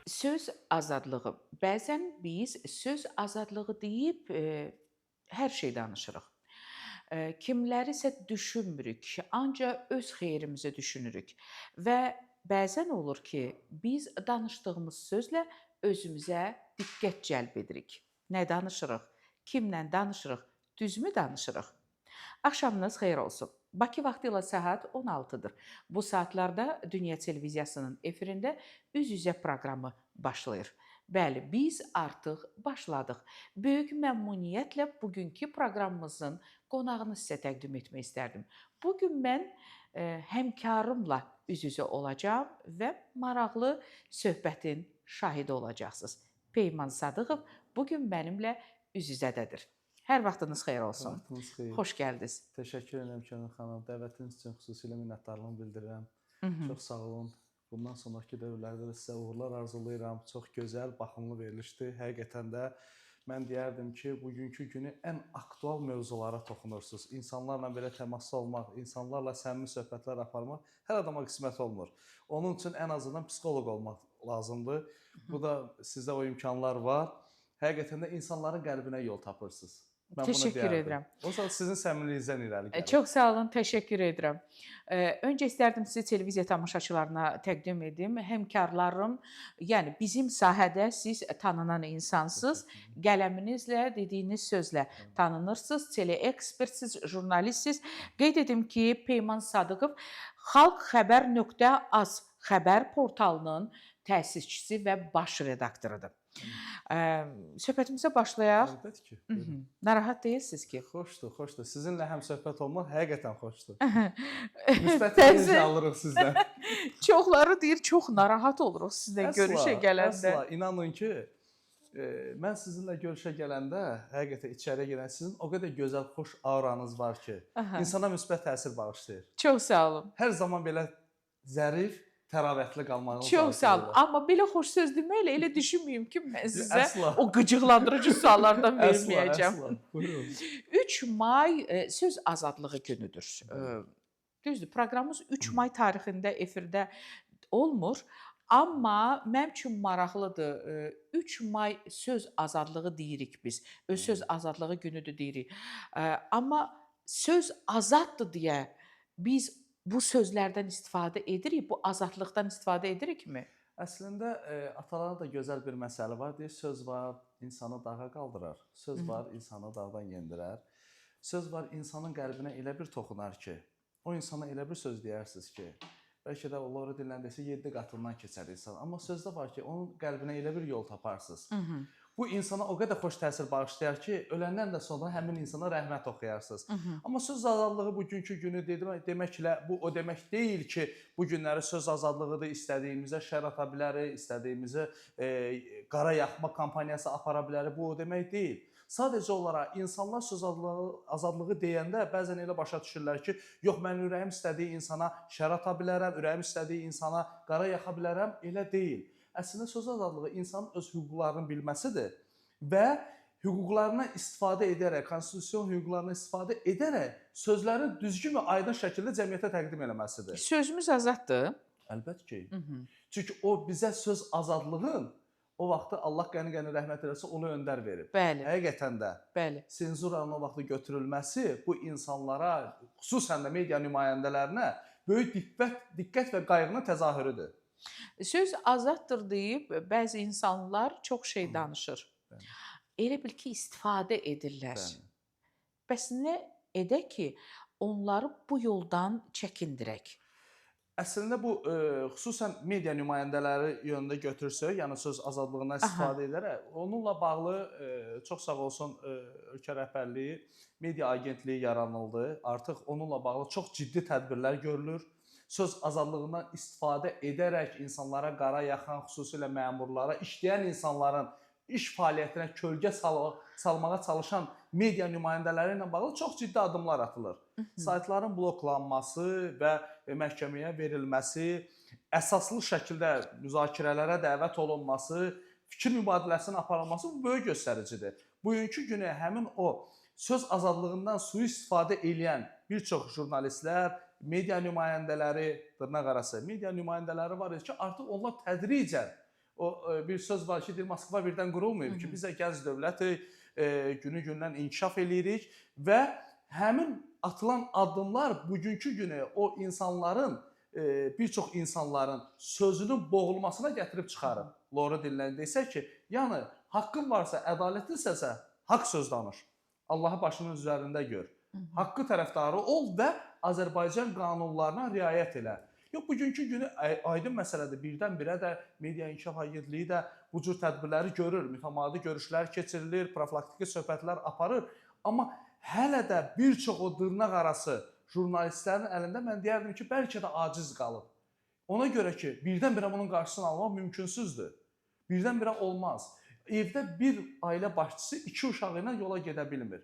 Söz azadlığı. Bəzən biz söz azadlığı deyib hər şey danışırıq. Kimlərisə düşünmürük, ancaq öz xeyrimizi düşünürük və bəzən olur ki, biz danışdığımız sözlə özümüzə diqqət cəlb edirik. Nə danışırıq? Kimlə danışırıq? Düzmü danışırıq? Axşamınız xeyir olsun. Bakı vaxtı ilə saat 16-dır. Bu saatlarda Dünya Televiziyasının efirində Üz-üzə proqramı başlayır. Bəli, biz artıq başladıq. Böyük məmnuniyyətlə bugünkü proqramımızın qonağını sizə təqdim etmək istərdim. Bu gün mən həmkarımla üz-üzə olacağam və maraqlı söhbətin şahidi olacaqsınız. Peyman Sadıqov bu gün mənimlə üz-üzədədir. Hər vaxtınız xeyir olsun. Vaxtınız xeyir. Xoş gəldiniz. Təşəkkür edirəm Könül xanım. Dəvətiniz üçün xüsusilə minnətdarlığımı bildirirəm. Çox sağ olun. Bundan sonrakı dövrlərdə də sizə uğurlar arzulayıram. Çox gözəl, baxımlı verilişdir. Həqiqətən də mən deyərdim ki, bugünkü günü ən aktual mövzulara toxunursunuz. İnsanlarla belə təmasda olmaq, insanlarla səmimi söhbətlər aparmaq hər adama qismət olmur. Onun üçün ən azından psixoloq olmaq lazımdır. Bu da sizdə o imkanlar var. Həqiqətən də insanların qəlbinə yol tapırsınız. Mən bunu Təşəkkür deyərdim. edirəm. O zaman sizin səmimiliyinizdən irəli gəlir. Çox sağ olun, təşəkkür edirəm. Öncə istərdim sizi televiziya tamaşaçılarına təqdim edim. Həmkarlarım, yəni bizim sahədə siz tanınan insansınız. Qələminizlə, dediyiniz sözlə tanınırsınız. Teleekspertsiz, jurnalistsiz. Qeyd edim ki, Peyman Sadıqov xalqxəbər.az xəbər portalının təsisçisi və baş redaktorudur. Söhbətimizə başlayaq. Əlbəttə ki. Buyurun. Narahat deyilsiniz ki? Xoşdur, xoşdur. Sizinlə həm söhbət olmaq həqiqətən xoşdur. Müsbət Təzə- enerji alırıq sizdən. Çoxları deyir, çox narahat oluruq sizlə görüşə gələndə. Əsla, inanın ki, mən sizinlə görüşə gələndə, həqiqətən içəriyə girən sizin o qədər gözəl, xoş auranız var ki, insana müsbət təsir bağışlayır. Çox sağ olun. Hər zaman belə zərif, təravətli qalmağınız Çox sağ olun. arzulayıram. Amma belə xoş söz deməklə elə düşünməyim ki, mən sizə Əsla. o qıcıqlandırıcı suallardan Əsla, verməyəcəm. əsla. Buyurun. 3 may söz azadlığı günüdür. Düzdür, proqramımız 3 may tarixində efirdə olmur. Amma mənim üçün maraqlıdır. 3 may söz azadlığı deyirik biz. Öz söz azadlığı günüdür deyirik. Amma söz azaddır deyə biz bu sözlərdən istifadə edirik, bu azadlıqdan istifadə edirikmi? Əslində atalarda da gözəl bir məsələ var. Deyir, söz var, insanı dağa qaldırar. Söz var, insanı dağdan yendirər. Söz var, insanın qəlbinə elə bir toxunar ki, o insana elə bir söz deyərsiniz ki, bəlkə də onlara dillə desə 7 qatından keçər insan. Amma sözdə var ki, onun qəlbinə elə bir yol taparsınız. Bu insana o qədər xoş təsir bağışlayar ki, öləndən də sonra həmin insana rəhmət oxuyarsınız. Amma söz azadlığı bugünkü günü deməklə bu o demək deyil ki, bu günləri söz azadlığıdır, istədiyimizə şər ata bilərik, istədiyimizi qara yaxma kampaniyası apara bilərik. Bu o demək deyil. Sadəcə olaraq insanlar söz azadlığı deyəndə bəzən elə başa düşürlər ki, yox mən ürəyim istədiyi insana şər ata bilərəm, ürəyim istədiyi insana qara yaxa bilərəm. Elə deyil. Əslində söz azadlığı insanın öz hüquqlarını bilməsidir və hüquqlarına istifadə edərək, konstitusion hüquqlarına istifadə edərək sözlərin düzgün və aydın şəkildə cəmiyyətə təqdim eləməsidir. Sözümüz azaddır. Əlbəttə ki. Çünki o bizə söz azadlığın o vaxtı Allah qəni-qəni rəhmət eləsin, onu öndər verib. Bəli, Həqiqətən də bəli. senzuranın o vaxtı götürülməsi bu insanlara, xüsusən də media nümayəndələrinə böyük diqqət və qayğının təzahürüdür. Söz azaddır deyib bəzi insanlar çox şey danışır. Bəli. Elə bil ki, istifadə edirlər. Bəli. Bəs nə edək ki, onları bu yoldan çəkindirək? Əslində bu xüsusən media nümayəndələri yönündə götürsək, yəni söz azadlığından istifadə edərək, onunla bağlı çox sağ olsun ölkə rəhbərliyi media agentliyi yaranıldı. Artıq onunla bağlı çox ciddi tədbirlər görülür. Söz azadlığından istifadə edərək insanlara qara yaxan, xüsusilə məmurlara, işləyən insanların iş fəaliyyətinə kölgə salmağa çalışan media nümayəndələri ilə bağlı çox ciddi addımlar atılır. Saytların bloklanması və məhkəməyə verilməsi, əsaslı şəkildə müzakirələrə dəvət olunması, fikir mübadiləsinin aparılması bu böyük göstəricidir. Bugünkü günə həmin o söz azadlığından sui-istifadə eləyən bir çox jurnalistlər, media nümayəndələri, dırnaq arası media nümayəndələri var ki, artıq onlar tədricən o bir söz var ki, deyir Moskva birdən qurulmayıb ki, biz də gənc dövlətik, günü-gündən inkişaf eləyirik və həmin atılan addımlar bugünkü günə o insanların, bir çox insanların sözünün boğulmasına gətirib çıxarır. Loru dilində desək ki, yəni haqqın varsa, ədalətlisəsə, haqq söz danış. Allahı başının üzərində gör. Haqqı tərəfdarı ol və Azərbaycan qanunlarına riayət elə. Yox, bugünkü günü aydın məsələdir. Birdən-birə də Media İnkişaf Agentliyi də bu cür tədbirləri görür, mütəmadi görüşlər keçirilir, profilaktiki söhbətlər aparır. Amma hələ də bir çox o dırnaq arası jurnalistlərin əlində mən deyərdim ki, bəlkə də aciz qalıb. Ona görə ki, birdən-birə bunun qarşısını almaq mümkünsüzdür. Birdən-birə olmaz. Evdə bir ailə başçısı iki uşağı ilə yola gedə bilmir.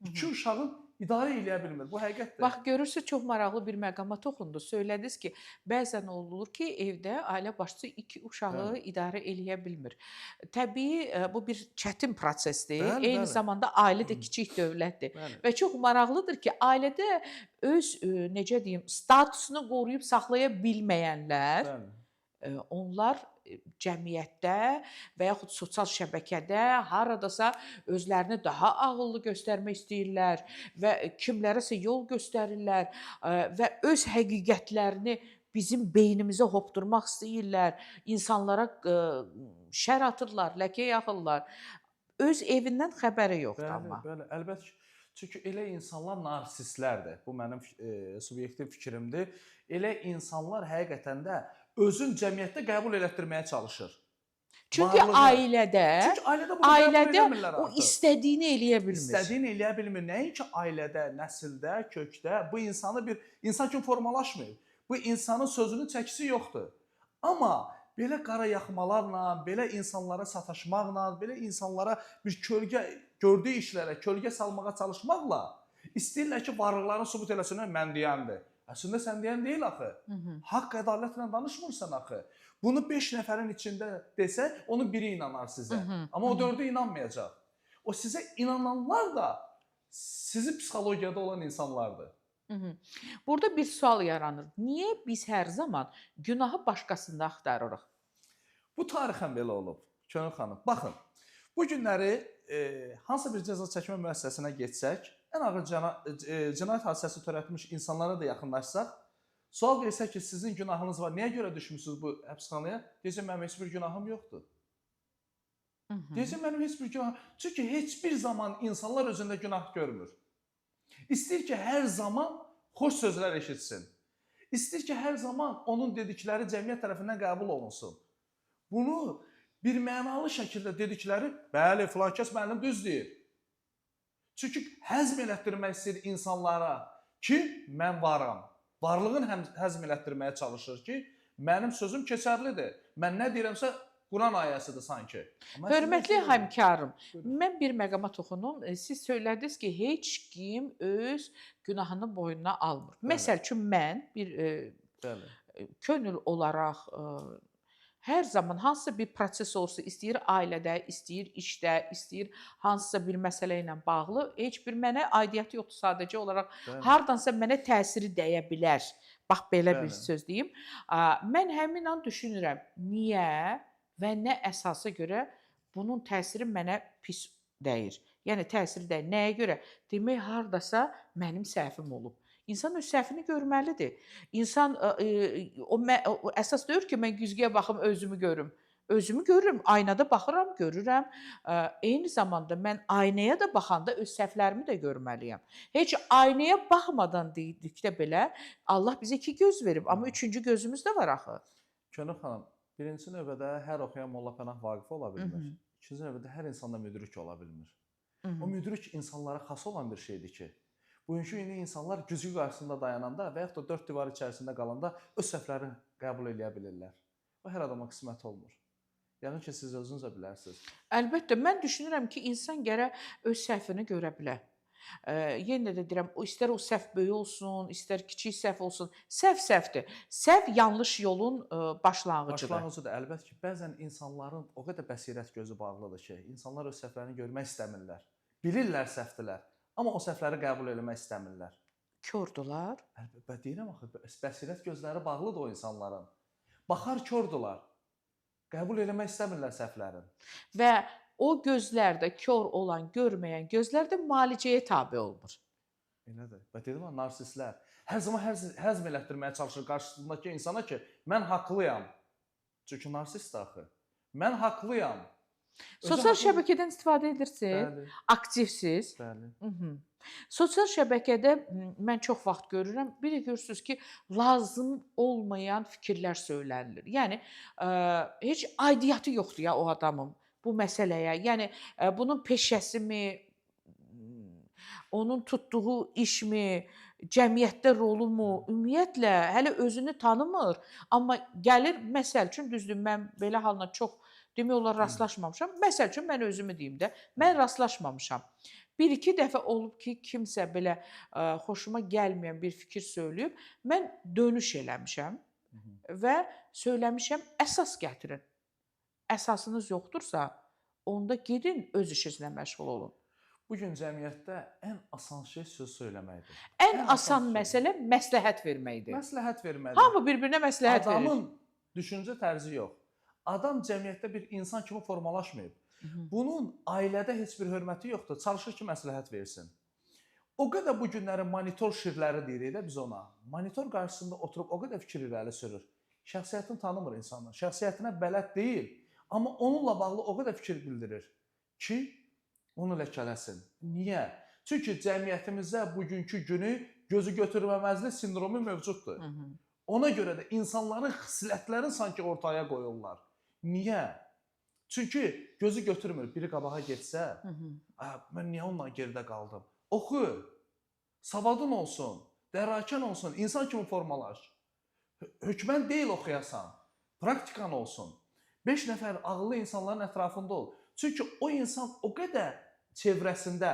İki uşağın idarə eləyə bilmir. Bu həqiqətdir. Bax, görürsüz, çox maraqlı bir məqama toxundu. Söylədiniz ki, bəzən olur ki, evdə ailə başçısı iki uşağı idarə eləyə bilmir. Təbii, bu bir çətin prosesdir. Bəli, Eyni bəli. zamanda ailə də kiçik dövlətdir. Bəli. Və çox maraqlıdır ki, ailədə öz necə deyim, statusunu qoruyub saxlaya bilməyənlər, Bəli. onlar cəmiyyətdə və yaxud sosial şəbəkədə haradasa özlərini daha ağıllı göstərmək istəyirlər və kimlərəsə yol göstərirlər və öz həqiqətlərini bizim beynimizə hopdurmaq istəyirlər, insanlara şər atırlar, ləkə yaxırlar. Öz evindən xəbəri yoxdur Bəli, amma. bəli, əlbəttə ki. Çünki elə insanlar narsistlərdir. Bu mənim subyektiv fikrimdir. Elə insanlar həqiqətən də özün cəmiyyətdə qəbul elətdirməyə çalışır. Çünki Varlığı. ailədə, Çünki ailədə bunu qəbul ailədə eləmirlər o artıq. istədiyini eləyə bilmir. İstədiyini eləyə bilmir. Nəinki ailədə, nəsildə, kökdə bu insanı bir insan kimi formalaşmayıb. Bu insanın sözünün çəkisi yoxdur. Amma belə qara yaxmalarla, belə insanlara sataşmaqla, belə insanlara bir kölgə gördüyü işlərə kölgə salmağa çalışmaqla istəyirlər ki, varlıqlarını sübut eləsinlər, mən deyəndir. Əslində sən deyən deyil axı. Haqq ədalətlə danışmırsan axı. Bunu 5 nəfərin içində desə, onun biri inanar sizə. Amma o dördü inanmayacaq. O sizə inananlar da sizi psixologiyada olan insanlardır. Burada bir sual yaranır. Niyə biz hər zaman günahı başqasında axtarırıq? Bu tarixən belə olub, Könül xanım. Baxın, bu günləri hansısa bir cəza çəkmə müəssisəsinə getsək, ən ağır cinayət hadisəsi törətmiş insanlara da yaxınlaşsaq, sual versək ki, sizin günahınız var, niyə görə düşmüsünüz bu həbsxanaya? Deyəcək, mənim heç bir günahım yoxdur. Deyəcək, mənim heç bir günahım... Çünki heç bir zaman insanlar özündə günah görmür. İstəyir ki, hər zaman xoş sözlər eşitsin. İstəyir ki, hər zaman onun dedikləri cəmiyyət tərəfindən qəbul olunsun. Bunu bir mənalı şəkildə dedikləri, bəli, filankəs müəllim düz deyir. Çünki həzm elətdirmək istəyir insanlara ki, mən varam. Varlığın həzm elətdirməyə çalışır ki, mənim sözüm keçərlidir. Mən nə deyirəmsə, Quran ayəsidir sanki. Amma Hörmətli həmkarım, Buyurun. mən bir məqama toxunum. Siz söylədiniz ki, heç kim öz günahını boynuna almır. Bəli. Məsəl üçün mən bir könül olaraq hər zaman hansısa bir proses olsa, istəyir ailədə, istəyir işdə, istəyir hansısa bir məsələ ilə bağlı, heç bir mənə aidiyyəti yoxdur, sadəcə olaraq hardansa mənə təsiri dəyə bilər. Bax belə bir söz deyim. Mən həmin an düşünürəm, niyə və nə əsasa görə bunun təsiri mənə pis dəyir. Yəni təsiri dəyir. Nəyə görə? Demək hardasa mənim səhvim olub. İnsan öz səhvini görməlidir. İnsan o əsas deyir ki, mən güzgüyə baxım, özümü görüm. Özümü görürüm, aynada baxıram, görürəm. Eyni zamanda mən aynaya da baxanda öz səhvlərimi də görməliyəm. Heç aynaya baxmadan dedikdə belə Allah bizə iki göz verib, amma üçüncü gözümüz də var axı. Könül xanım, birinci növbədə hər oxuyan Molla Pənah Vaqifi ola bilmir. İkinci növbədə hər insan da müdrik ola bilmir. O müdrik insanlara xas olan bir şeydir ki, bugünkü gündə insanlar güzgü qarşısında dayananda və yaxud da dörd divar içərisində qalanda öz səhvlərini qəbul eləyə bilirlər. Bu hər adama qismət olmur. Yəqin ki, siz özünüz də bilərsiniz. Əlbəttə, mən düşünürəm ki, insan gərək öz səhvini görə bilə. Yenə də deyirəm, o istər o səhv böyük olsun, istər kiçik səhv olsun, səhv səhvdir. Səhv yanlış yolun başlanğıcıdır. Başlanğıcıdır əlbəttə ki, bəzən insanların o qədər bəsirət gözü bağlıdır ki, insanlar öz səhvlərini görmək istəmirlər. Bilirlər səhvdirlər, amma o səhvləri qəbul eləmək istəmirlər. Kordular. Əlbəttə deyirəm axı, bəsirət gözləri bağlıdır o insanların. Baxar kordular. Qəbul eləmək istəmirlər səhvlərini. Və o gözlərdə kor olan, görməyən gözlər də müalicəyə tabe olmur. Elədir. Və dedim ha, narsistlər hər zaman həzm elətdirməyə çalışır qarşısındakı insana ki, mən haqlıyam. Çünki narsistdir axı. Mən haqlıyam. Sosial şəbəkədən istifadə edirsiniz? Bəli. Aktivsiz? Bəli. Sosial şəbəkədə mən çox vaxt görürəm, bir də görürsüz ki, lazım olmayan fikirlər söylənilir. Yəni heç aidiyyatı yoxdur ya o adamın bu məsələyə. Yəni bunun peşəsimi, onun tutduğu işmi, cəmiyyətdə rolumu, ümumiyyətlə hələ özünü tanımır, amma gəlir məsəl üçün, düzdür, mən belə halına çox demək olar rastlaşmamışam. Məsəl üçün mən özümü deyim də, mən rastlaşmamışam. Bir-iki dəfə olub ki, kimsə belə xoşuma gəlməyən bir fikir söyləyib, mən dönüş eləmişəm və söyləmişəm, əsas gətirin. Əsasınız yoxdursa, onda gedin öz işinizlə məşğul olun. Bu gün cəmiyyətdə ən asan şey söz söyləməkdir. Ən asan məsələ məsləhət verməkdir. Məsləhət verməkdir. Hamı bir-birinə məsləhət verir. Adamın düşüncə tərzi yox. Adam cəmiyyətdə bir insan kimi formalaşmayıb. Bunun ailədə heç bir hörməti yoxdur. Çalışır ki, məsləhət versin. O qədər bu günlərin monitor şirləri deyirik də biz ona. Monitor qarşısında oturub o qədər fikir irəli sürür. Şəxsiyyətini tanımır insanın. Şəxsiyyətinə bələd deyil, amma onunla bağlı o qədər fikir bildirir ki, onu ləkələsin. Niyə? Çünki cəmiyyətimizdə bugünkü günü gözü götürməməzlik sindromu mövcuddur. Ona görə də insanların xislətlərini sanki ortaya qoyurlar. Niyə? Çünki gözü götürmür. Biri qabağa getsə, mən niyə onunla geridə qaldım? Oxu, savadın olsun, dərakən olsun, insan kimi formalaş. Hökmən deyil oxuyasan, praktikan olsun. 5 nəfər ağıllı insanların ətrafında ol. Çünki o insan o qədər çevrəsində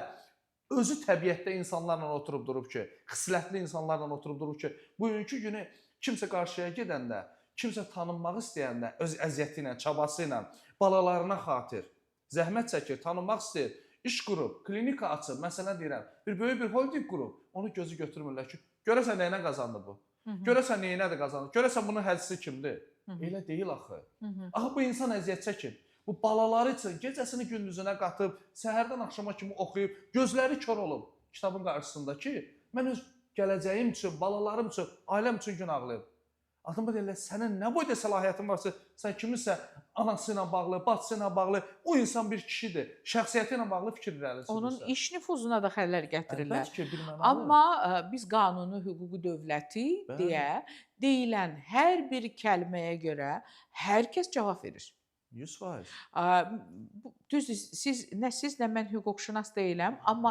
özü təbiətdə insanlarla oturub durub ki, xislətli insanlarla oturub durub ki, bugünkü günü kimsə qarşıya gedəndə, kimsə tanınmaq istəyəndə öz əziyyəti ilə, çabası ilə, balalarına xatir zəhmət çəkir, tanınmaq istəyir, iş qurub, klinika açıb, məsələn deyirəm, bir böyük bir holdinq qurub, onu gözü götürmürlər ki, görəsən nəyinə qazandı bu? Görəsən nəyinədir qazandı? Görəsən bunun hədisi kimdir? Elə deyil axı. Axı bu insan əziyyət çəkir. Bu balaları üçün gecəsini gündüzünə qatıb, səhərdən axşama kimi oxuyub, gözləri kor olub kitabın qarşısında ki, mən öz gələcəyim üçün, balalarım üçün, ailəm üçün gün ağlayıb. Adama deyirlər, sənin nə boyda səlahiyyətin varsa, sən kiminsə anası ilə bağlı, bacısı ilə bağlı, o insan bir kişidir, şəxsiyyəti ilə bağlı fikir irəli sürürsən. Onun iş nüfuzuna da xələl gətirirlər. Əlbəttə ki, bir mənalı. Amma biz qanuni, hüquqi dövləti deyə deyilən hər bir kəlməyə görə hər kəs cavab verir. 100%. Düzdür, siz nə mən hüquqşünas deyiləm, amma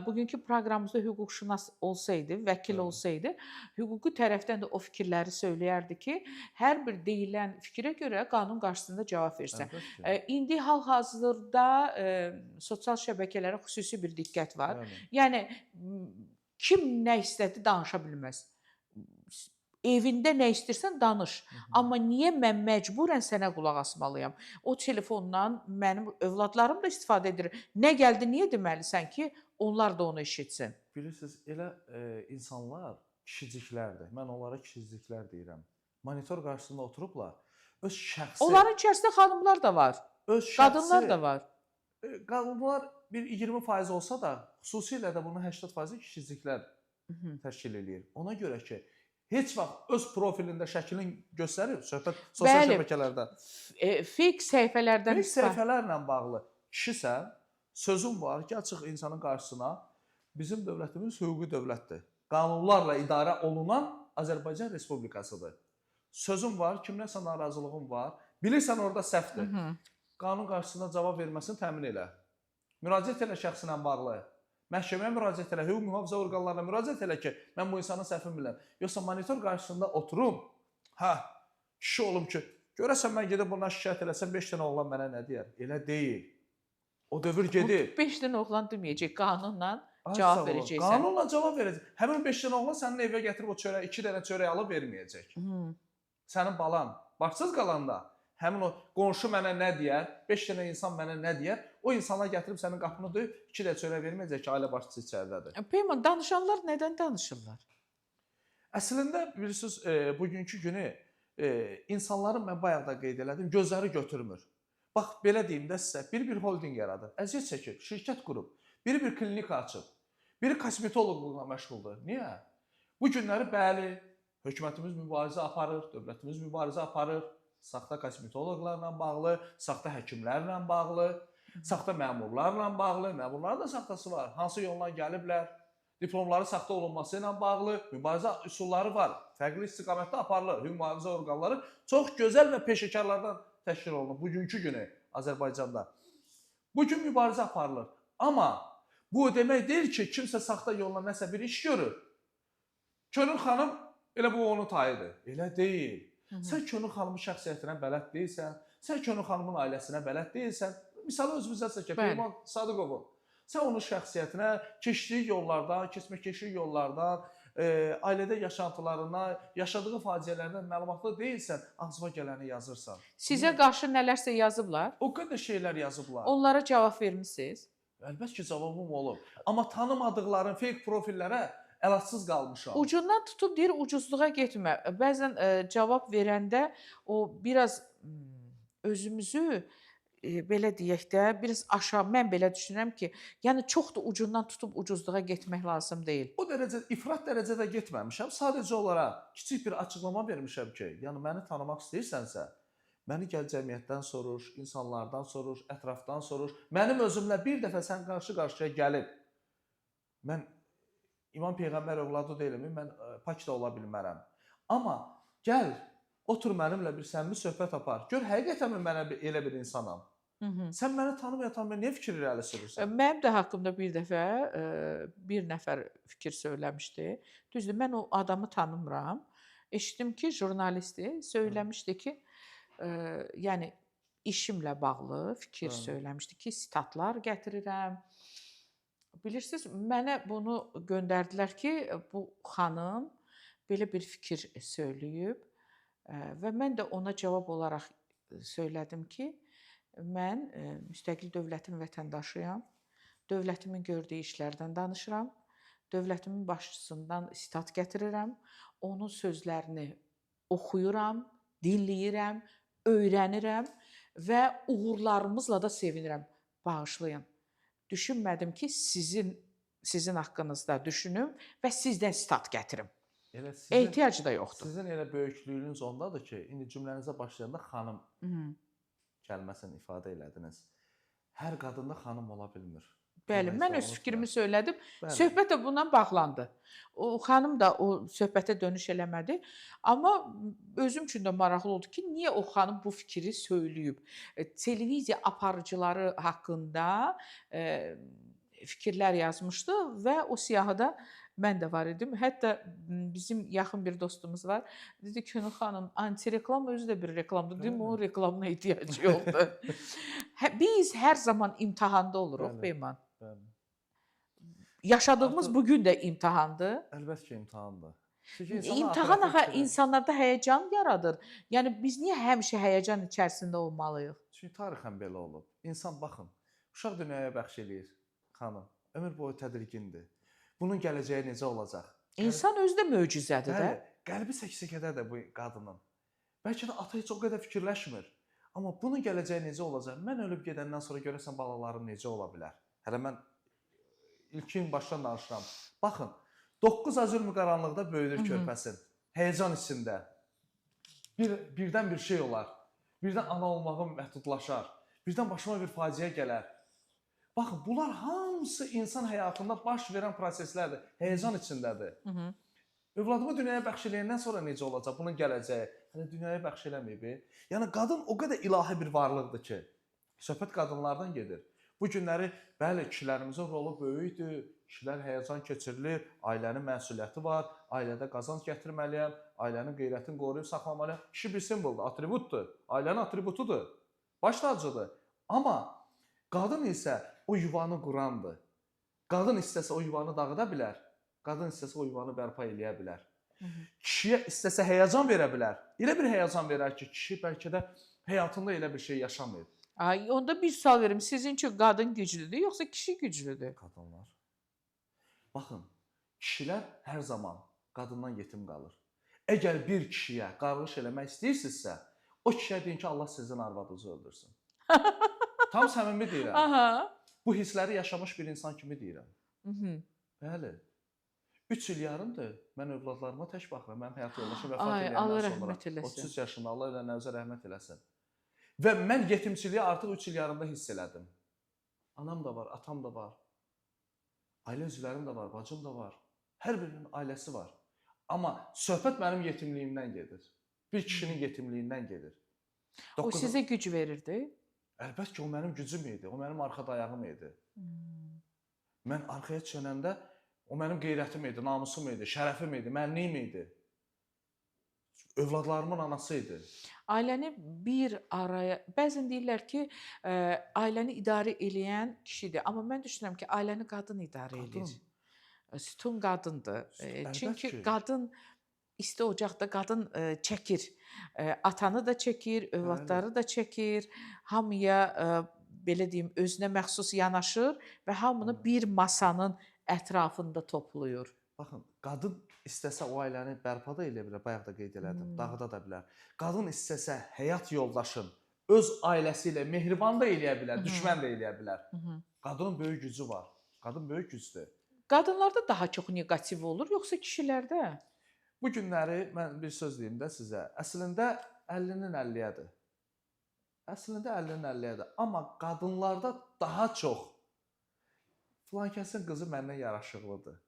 bugünkü proqramımızda hüquqşünas olsaydı, vəkil olsaydı, hüquqi tərəfdən də o fikirləri söyləyərdi ki, hər bir deyilən fikrə görə qanun qarşısında cavab versin. İndi hal-hazırda sosial şəbəkələrə xüsusi bir diqqət var. Bəli. Yəni kim nə istədi danışa bilməz. Evində nə istəyirsən danış. Amma niyə mən məcburən sənə qulaq asmalıyam? O telefondan mənim övladlarım da istifadə edir. Nə gəldi, niyə deməlisən ki, onlar da onu eşitsin? Bilirsiniz, elə insanlar kişiciklərdir. Mən onlara kişiciklər deyirəm. Monitor qarşısında oturublar. Öz şəxsi... Onların içərisində xanımlar da var. Öz şəxsi, qadınlar da var. Qadınlar bir 20% olsa da, xüsusilə də bunun 80% kişiciklər təşkil eləyir. Ona görə ki, heç vaxt öz profilində şəklini göstərir, söhbət sosial şəbəkələrdə. Fake səhifələrdən. Fake səhifələrlə bağlı kişisən, sözün var ki, açıq insanın qarşısına, bizim dövlətimiz hüquqi dövlətdir. Qanunlarla idarə olunan Azərbaycan Respublikasıdır. Sözün var, kimləsə narazılığın var, bilirsən orada səhvdir. Qanun qarşısında cavab verməsini təmin elə. Müraciət elə şəxsinlə bağlı. Məhkəməyə müraciət elə, hüquq mühafizə orqanlarına müraciət elə ki, mən bu insanın səhvini bilirəm. Yoxsa monitor qarşısında oturum, hə, kişi olum ki, görəsən mən gedib bundan şikayət eləsəm 5 dənə oğlan mənə nə deyər? Elə deyil. O dövr gedib. 5 dənə oğlan deməyəcək, qanunla Ay, Cavab sağ olun. verəcəksən. Qanunla cavab verəcək. Həmin 5 dənə oğlan sənin evə gətirib o çörək, 2 dənə çörək alıb verməyəcək. Sənin balan başsız qalanda həmin o qonşu mənə nə deyər, 5 dənə insan mənə nə deyər, o insanlar gətirib sənin qapını döyüb 2 dənə çörək verməyəcək ki, ailə başçısı içəridədir. Peyman, danışanlar nədən danışırlar? Əslində bilirsiniz, bugünkü günü insanların mən bayaq da qeyd elədim, gözləri götürmür. Bax belə deyim də sizə, biri bir holdinq yaradır, əziyyət çəkir, şirkət qurub, biri bir klinika açıb, biri kosmetoloqluqla məşğuldur. Niyə? Bu günləri bəli, hökumətimiz mübarizə aparır, dövlətimiz mübarizə aparır, saxta kosmetoloqlarla bağlı, saxta həkimlərlə bağlı, saxta məmurlarla bağlı, məmurların da saxtası var. Hansı yolla gəliblər? Diplomları saxta olunması ilə bağlı mübarizə üsulları var. Fərqli istiqamətdə aparılır. Hüquq mühafizə orqanları çox gözəl və peşəkarlardan təşkil olunub bugünkü günü Azərbaycanda. Bu gün mübarizə aparılır. Amma bu o demək deyil ki, kimsə saxta yolla nəsə bir iş görür. Könül xanım elə bu onun tayıdır. Elə deyil. Sən Könül xanımın şəxsiyyətinə bələd deyilsən, sən Könül xanımın ailəsinə bələd deyilsən. Misalı özümüzə çəkək. Peyman Sadıqovun. Sən onun şəxsiyyətinə, keçdiyi yollardan, keçmə-keçik yollardan, ailədə yaşantılarından, yaşadığı faciələrdən məlumatlı deyilsən, ağzına gələni yazırsan. Sizə qarşı nələrsə yazıblar. O qədər şeylər yazıblar. Onlara cavab vermisiniz? Əlbəttə ki, cavabım olub. Amma tanımadıqların fake profillərə əlacsız qalmışam. Ucundan tutub deyir ucuzluğa getmə. Bəzən cavab verəndə o biraz özümüzü belə deyək də, biraz aşağı, mən belə düşünürəm ki, yəni çox da ucundan tutub ucuzluğa getmək lazım deyil. O dərəcə, ifrat dərəcədə getməmişəm. Sadəcə olaraq kiçik bir açıqlama vermişəm ki, yəni məni tanımaq istəyirsənsə, məni gəl cəmiyyətdən soruş, insanlardan soruş, ətrafdan soruş. Mənim özümlə bir dəfə sən qarşı-qarşıya gəlib, mən İmam Peyğəmbər övladı deyiləm, mən pak da ola bilmərəm. Amma gəl, otur mənimlə bir səmimi söhbət apar. Gör, həqiqətən mənə elə bir insanam. Sən məni tanımaya-tanımaya niyə fikir irəli sürürsən? Mənim də haqqımda bir dəfə bir nəfər fikir söyləmişdi. Düzdür, mən o adamı tanımıram. Eşitdim ki, jurnalistdir, söyləmişdi ki, yəni işimlə bağlı fikir söyləmişdi ki, sitatlar gətirirəm. Bilirsiniz, mənə bunu göndərdilər ki, bu xanım belə bir fikir söyləyib və mən də ona cavab olaraq söylədim ki, mən müstəqil dövlətin vətəndaşıyam. Dövlətimin gördüyü işlərdən danışıram. Dövlətimin başçısından sitat gətirirəm. Onun sözlərini oxuyuram, dinləyirəm, öyrənirəm və uğurlarımızla da sevinirəm. Bağışlayın. Düşünmədim ki, sizin haqqınızda düşünüm və sizdən sitat gətirim. Elə sizin, Ehtiyac da yoxdur. Sizin elə böyüklüyünüz ondadır ki, indi cümlənizə başlayanda xanım kəlməsini ifadə elədiniz. Hər qadında xanım ola bilmir. Bəli, Bunu mən heç öz fikrimi unutmayın. söylədim. Bəli. Söhbət də bundan bağlandı. O xanım da o söhbətə dönüş eləmədi. Amma özüm üçün də maraqlı oldu ki, niyə o xanım bu fikri söyləyib? Televiziya aparıcıları haqqında fikirlər yazmışdı və o siyahıda mən də var idim. Hətta bizim yaxın bir dostumuz var. Dedi ki, Könül xanım, antireklam özü də bir reklamdır. Dedim, onun reklamına ehtiyacı yoxdur. Biz hər zaman imtahanda oluruq, Bəli. Peyman. Bəli. Yaşadığımız Artıq- bu gün də imtahandır. Əlbəttə ki, imtahandır. Çünki insanlar İmtahan axirətin axı fikri- insanlarda həyəcan yaradır. Yəni biz niyə həmişə həyəcan içərisində olmalıyıq? Çünki tarixən belə olub. İnsan baxın, uşaq dünyaya bəxş eləyir xanım. Ömür boyu tədirgindir. Bunun gələcəyi necə olacaq? İnsan özü də möcüzədir də. Bəli, qəlbi səksəkədədir bu qadının. Bəlkə də ata heç o qədər fikirləşmir. Amma bunun gələcəyi necə olacaq? Mən ölüb gedəndən sonra görəsən balalarım necə ola bilər? Hələ mən ilkin başdan danışıram. Baxın, 9 ay zülmü qaranlıqda böyüdür körpəsin. Həyəcan içində. Birdən bir şey olar. Birdən ana olmağım məhdudlaşar. Birdən başıma bir faciə gələr. Baxın, bunlar hamısı insan həyatında baş verən proseslərdir. Həyəcan içindədir. Övladımı dünyaya bəxş eləyəndən sonra necə olacaq bunun gələcəyi? Hələ dünyaya bəxş eləməyib. Yəni qadın o qədər ilahi bir varlıqdır ki, söhbət qadınlardan gedir. Bu günləri bəli, kişilərimizin rolu böyükdür. Kişilər həyəcan keçirilir, ailənin məsuliyyəti var, ailədə qazanc gətirməliyəm, ailənin qeyrətini qoruyub saxlamalıyam. Kişi bir simvoldur, atributdur, ailənin atributudur, baş tacıdır. Amma qadın isə o yuvanı qurandır. Qadın istəsə o yuvanı dağıda bilər, qadın istəsə o yuvanı bərpa eləyə bilər. Kişiyə istəsə həyəcan verə bilər. Elə bir həyəcan verər ki, kişi bəlkə də həyatında elə bir şey yaşamayıb. Ay, onda bir sual verim. Sizin üçün qadın güclüdür, yoxsa kişi güclüdür? Qadınlar. Baxın, kişilər hər zaman qadından yetim qalır. Əgər bir kişiyə qarğış eləmək istəyirsinizsə, o kişiyə deyin ki, Allah sizin arvadınızı öldürsün. Tam səmimi deyirəm. Aha. Bu hissləri yaşamış bir insan kimi deyirəm. Mhm. Bəli. 3 il yarımdır mən övladlarıma tək baxıram. Mənim həyat yoldaşım vəfat Ay, eləyəndən Allah sonra rəhmət eləsin. 33 yaşında, Allah ölənlərimizə rəhmət eləsin. Və mən yetimçiliyi artıq 3 il yarımda hiss elədim. Anam da var, atam da var. Ailə üzvlərim də var, bacım da var. Hər birinin ailəsi var. Amma söhbət mənim yetimliyimdən gedir. Bir kişinin yetimliyindən gedir. O sizə güc verirdi? Əlbəttə ki, o mənim gücüm idi, o mənim arxa dayağım idi. Mən arxaya çönəndə o mənim qeyrətim idi, namusum idi, şərəfim idi, mənliyim idi. Övladlarımın anası idi. Ailəni bir araya, bəzən deyirlər ki, ailəni idarə eləyən kişidir. Amma mən düşünürəm ki, ailəni qadın idarə eləyir. Sütun qadındır. Əlbəttə Çünki ki. Qadın isti ocaqda qadın çəkir. Atanı da çəkir, övladları da çəkir. Hamıya belə deyim, özünə məxsus yanaşır və hamını Bəli. bir masanın ətrafında toplayır. Baxın, qadın istəsə o ailəni bərpa da eləyə bilər, bayaq da qeyd elədim, dağıda da bilər. Qadın istəsə həyat yoldaşın öz ailəsi ilə mehriban da eləyə bilər, düşmən də eləyə bilər. Qadının böyük gücü var. Qadın böyük gücdür. Qadınlarda daha çox neqativ olur, yoxsa kişilərdə? Bu günləri mən bir söz deyim də sizə. Əslində 50-nin 50-yədir. Əslində 50-nin 50-yədir. Amma qadınlarda daha çox filankəsin qızı məndən yaraşıqlıdır.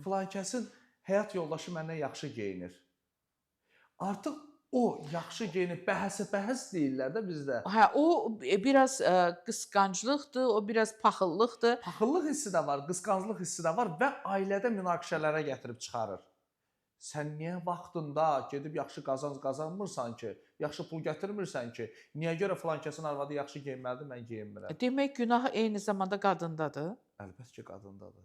Filankəsin həyat yoldaşı məndən yaxşı geyinir. Artıq o yaxşı geyinib bəhəsə bəhəs deyirlər də bizdə. Hə, o biraz qısqanclıqdır, o biraz paxıllıqdır. Paxıllıq hissi də var, qısqanclıq hissi də var və ailədə münaqişələrə gətirib çıxarır. Sən niyə vaxtında gedib yaxşı qazanc qazanmırsan ki, yaxşı pul gətirmirsən ki, niyə görə filankəsin arvadı yaxşı geyinməlidir, mən geyinmirəm? Demək günah eyni zamanda qadındadır. Əlbəttə ki, qadındadır.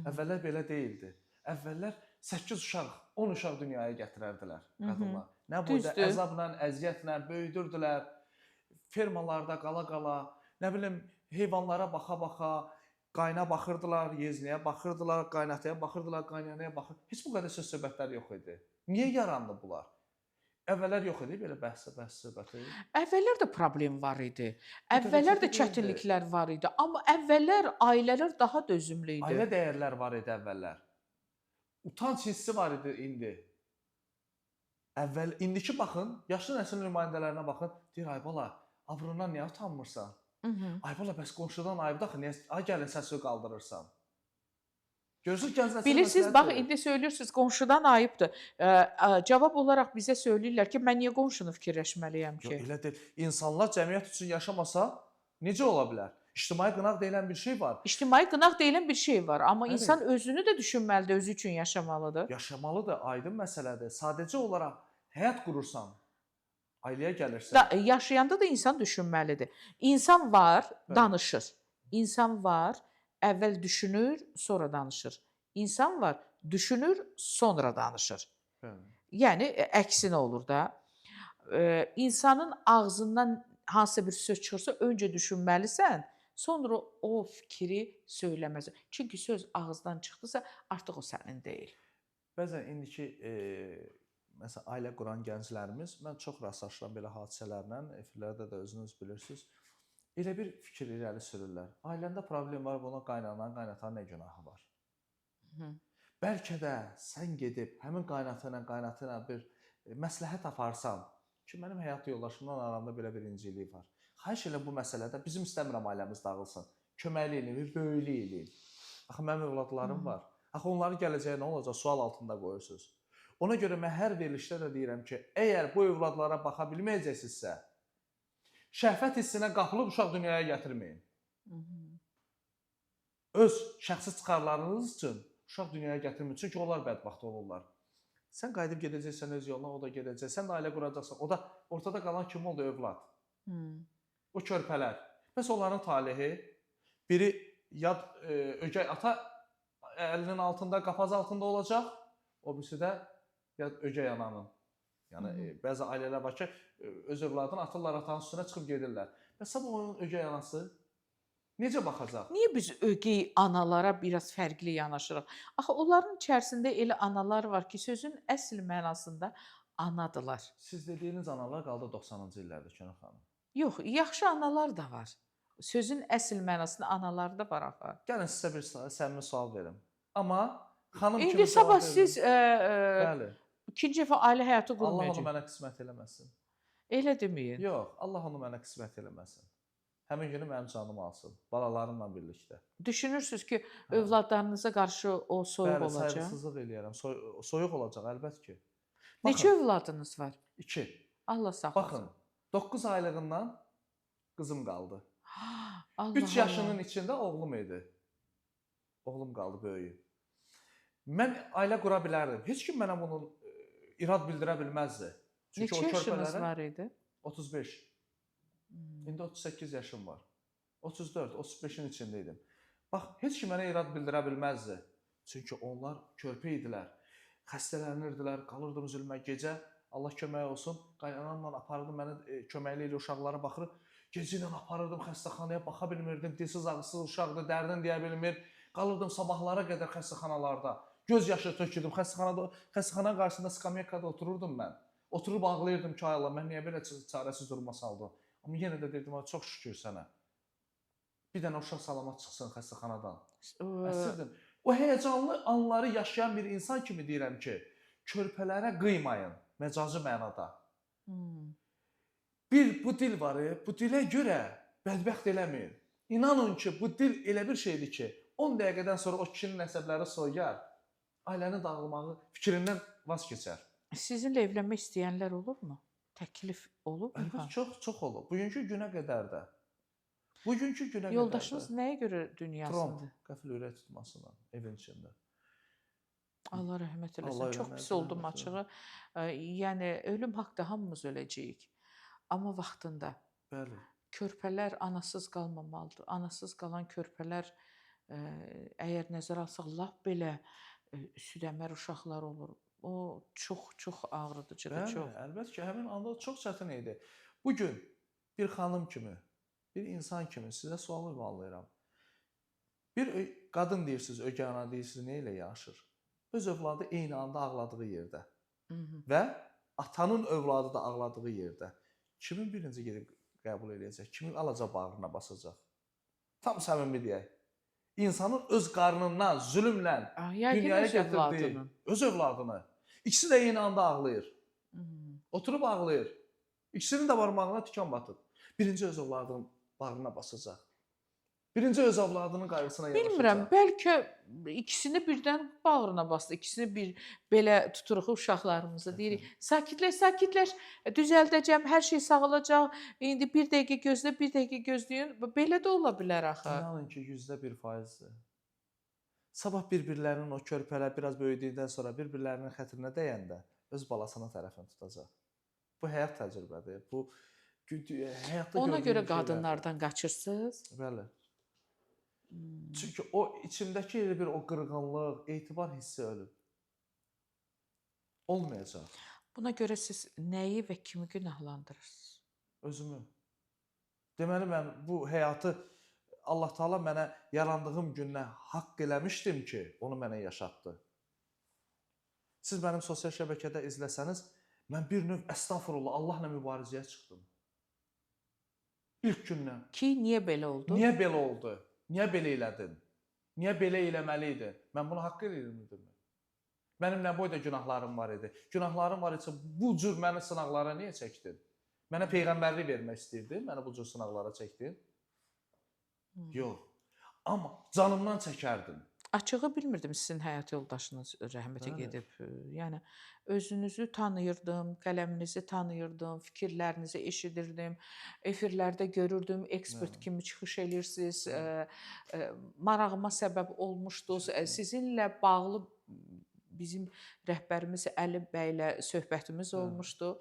Əvvəllər belə deyildi. Əvvəllər 8 uşaq, 10 uşaq dünyaya gətirərdilər qadınlar. Nə boyda əzabla, əziyyətlə böyüdürdülər. Fermalarda qala-qala, nə bilim, heyvanlara baxa-baxa, qayna baxırdılar, yezniyə baxırdılar, qaynataya baxırdılar, qaynanaya baxır. Heç bu qədər söz söhbətlər yox idi. Niyə yarandı bunlar? Əvvəllər yox idi belə bəhs söhbəti. Əvvəllər də problem var idi. Əvvəllər də çətinliklər var idi. Amma əvvəllər ailələr daha dözümlü idi. Ailə dəyərlər var idi əvvəllər. Utanc hissi var idi indi. Əvvəl indiki baxın, yaşlı nəslin nümayəndələrinə baxın, deyir ay bala, abrundan niyə utanmırsan? Ay bala, bəs qonşudan ayıbdır axı, niyə ay gəlin səsi qaldırırsan? Görürsüz gənc nəsil. Bilirsiniz, bax indi söylürsüz, qonşudan ayıbdır. Cavab olaraq bizə söyləyirlər ki, mən niyə qonşunu fikirləşməliyəm ki? Yox, elə deyil. İnsanlar cəmiyyət üçün yaşamasa necə ola bilər? İctimai qınaq deyilən bir şey var. İctimai qınaq deyilən bir şey var, amma Bəli. insan özünü də düşünməlidir, özü üçün yaşamalıdır. Yaşamalıdır, aydın məsələdir. Sadəcə olaraq həyat qurursan, ailəyə gəlirsən. Yaşayanda da insan düşünməlidir. İnsan var, Bəli. danışır. İnsan var, əvvəl düşünür, sonra danışır. İnsan var, düşünür, sonra danışır. Bəli. Yəni əksinə olur da. İnsanın ağzından hansısa bir söz çıxırsa, öncə düşünməlisən, sonra o fikri söyləməlisən. Çünki söz ağızdan çıxdısa, artıq o sənin deyil. Bəzən indiki məsələn ailə quran gənclərimiz, mən çox rastlaşıram belə hadisələrlə, efirlərdə də özünüz bilirsiniz. Elə bir fikir irəli sürürlər. Ailəndə problem var, buna qaynananın, qaynatanın nə günahı var? Bəlkə də sən gedib həmin qaynatı ilə, qaynatı ilə bir məsləhət aparsan ki, mənim həyat yoldaşımla aramda belə bir incilik var. Xahiş edirəm bu məsələdə bizim istəmirəm ailəmiz dağılsın. Köməklik eləyin, bir böyüklük eləyin. Axı mənim övladlarım var. Axı onların gələcəyi nə olacaq? Sual altında qoyursunuz. Ona görə mən hər verilişdə də deyirəm ki, əgər bu övladlara baxa bilməyəcəksinizsə, şəhvət hissinə qapılıb uşaq dünyaya gətirməyin. Öz şəxsi çıxarlarınız üçün uşaq dünyaya gətirməyin. Çünki onlar bədbəxt olurlar. Sən qayıdıb gedəcəksən öz yoluna, o da gedəcək. Sən də ailə quracaqsan. O da ortada qalan kim oldu? Övlad. O körpələr. Bəs onların talehi biri Yad ögey ata əlinin altında, qapaz altında olacaq. O birisi də yad ögey ananın. Yəni bəzi ailələr var ki, öz övladını atırlar atanın üstünə çıxıb gedirlər. Bəs sabah onun ögey anası necə baxacaq? Niyə biz ögey analara biraz fərqli yanaşırıq? Axı onların içərisində elə analar var ki, sözün əsl mənasında anadılar. Siz dediyiniz analar qaldı 90-cı illərdə Könül xanım. Yox, yaxşı analar da var. Sözün əsl mənasında analar da var axı. Gəlin sizə bir səmimi sual verim. Amma xanım kimi İndi sabah cavab verin. siz Bəli. ikinci dəfə ailə həyatı Allah onu qurmayacaq. mənə qismət eləməsin. Elə deməyin. Yox, Allah onu mənə qismət eləməsin. Həmin günü mənim canımı alsın, balalarımla birlikdə. Düşünürsüz ki, Hə. övladlarınıza qarşı o soyuq Bəli, olacaq? sayğısızlıq eləyərəm. Soyuq olacaq əlbət ki. Neçə övladınız var? 2. Allah saxlasın. Baxın, 9 aylığından qızım qaldı. Allah 3 yaşının Allah. içində oğlum idi. Oğlum qaldı böyüyü. Mən ailə qura bilərdim. Heç kim mənə bunun irad bildirə bilməzdi. Çünki Neçə o yaşınız körpələrə var idi? 35. İndi 38 yaşım var. 34, 35-in içində idim. Bax, heç kim mənə irad bildirə bilməzdi. Çünki onlar körpə idilər. Xəstələnirdilər, qalırdım zülmə gecə. Allah köməyi olsun. Qaynanamla aparırdım məni köməkli ilə uşaqlara baxır. Gecə ilə aparırdım xəstəxanaya, baxa bilmirdim. Dilsiz ağızsız uşaqdır, dərdin deyə bilmir. Qalırdım sabahlara qədər xəstəxanalarda. Göz yaşı tökürdüm. Xəstəxanada, xəstəxananın qarşısında skamyakada otururdum mən. Oturub ağlayırdım ki, ay Allah, mən niyə belə çarəsiz duruma saldım. Amma yenə də deyirdim, ay, çox şükür sənə. Bir dənə uşaq salamat çıxsın xəstəxanadan. Əsirdim. O həyəcanlı anları yaşayan bir insan kimi deyirəm ki, körpələrə qıymayın məcazi mənada. Bir bu dil var, bu dilə görə bədbəxt eləməyin. İnanın ki, bu dil elə bir şeydir ki, 10 dəqiqədən sonra o kişinin əsəbləri soyuyar, ailənin dağılmağı fikrindən vaz keçər. Sizinlə evlənmək istəyənlər olubmu? Təklif olubmu? Əlbəttə çox olub. Bugünkü günə qədər də. Bugünkü günə qədər. Yoldaşınız nəyə görə Trump dünyasında? qəfil ürək tutmasından evin içində. Allah rəhmət eləsin. Allah Çox rəhmət pis oldum eləsin. açığı. Yəni ölüm haqqda hamımız öləcəyik. Amma vaxtında. Bəli. Körpələr anasız qalmamalıdır. Anasız qalan körpələr əgər nəzərə alsaq lap belə südəmər uşaqlar olur. O çox-çox ağrıdıcıdır, Bəli, çox. əlbəttə ki, həmin anda çox çətin idi. Bu gün bir xanım kimi, bir insan kimi sizə sual ünvanlayıram. Bir qadın deyirsiniz, ögey ana deyirsiniz, nə ilə yaşır? Öz övladı eyni anda ağladığı yerdə və atanın övladı da ağladığı yerdə. Kimin birinci gedib qəbul eləyəcək? Kimin alacaq bağrına basacaq? Tam səmimi deyək. İnsanın öz qarnından zülmlə dünyaya öz gətirdiyi övladının. öz övladını. İkisi də eyni anda ağlayır. Oturub ağlayır. İkisinin də barmağına tikan batıb. Birinci öz övladının bağrına basacaq. Birinci öz övladının qayğısına yanaşacaq. Bilmirəm, bəlkə ikisini birdən bağrına bastı. İkisini bir belə tuturuq uşaqlarımıza deyirik. Sakitləş, sakitləş, düzəldəcəm, hər şey sağalacaq. İndi bir dəqiqə gözlə, bir dəqiqə gözləyin. Belə də ola bilər axı. İnanın ki, 101%-dir. Sabah bir-birlərinin o körpələr biraz böyüdükdən sonra bir-birlərinin xətrinə dəyəndə öz balasının tərəfini tutacaq. Bu həyat təcrübədir. Bu həyatda Ona gördüyüm görə şeylərdir. qadınlardan qaçırsınız. Bəli. Çünki o içimdəki elə bir o qırğınlıq, etibar hissi ölüb. Olmayacaq. Buna görə siz nəyi və kimi günahlandırırsınız? Özümü. Deməli mən bu həyatı Allah Taala mənə yarandığım gündən haqq eləmişdim ki, onu mənə yaşatdı. Siz mənim sosial şəbəkədə izləsəniz, mən bir növ əstağfurullah Allahla mübarizəyə çıxdım. İlk gündən. Ki niyə belə oldu? Niyə belə oldu? Niyə belə elədin? Niyə belə eləməli idi? Mən bunu haqq eləyirdim. Mənim nə boyda günahlarım var idi? Günahlarım var isə bu cür məni sınaqlara niyə çəkdin? Mənə peyğəmbərlik vermək istəyirdin, məni bu cür sınaqlara çəkdin? Yox. Amma canımdan çəkərdim. Açığı bilmirdim sizin həyat yoldaşınız rəhmətə Bəli. gedib. Yəni özünüzü tanıyırdım, qələminizi tanıyırdım, fikirlərinizi eşidirdim, efirlərdə görürdüm, ekspert Bəli. kimi çıxış eləyirsiniz. Marağıma səbəb olmuşdunuz. Sizinlə bağlı bizim rəhbərimiz Əli bəylə söhbətimiz Bəli. olmuşdu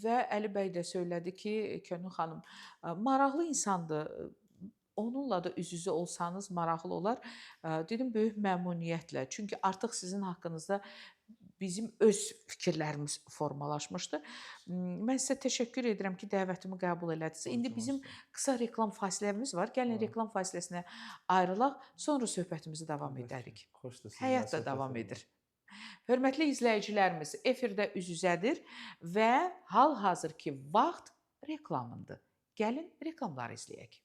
və Əli bəy də söylədi ki, Könül xanım maraqlı insandır. Onunla da üz-üzə olsanız maraqlı olar. Dedim böyük məmnuniyyətlə. Çünki artıq sizin haqqınızda bizim öz fikirlərimiz formalaşmışdı. Mən sizə təşəkkür edirəm ki, dəvətimi qəbul elədiniz. İndi bizim qısa reklam fasiləmiz var. Gəlin reklam fasiləsinə ayrılaq, sonra söhbətimizi davam edərik. Xoşdur sizinlə Həyat da söhbət davam etmək. edir. Hörmətli izləyicilərimiz, efirdə üz-üzədir və hal-hazırki vaxt reklamındır. Gəlin reklamları izləyək.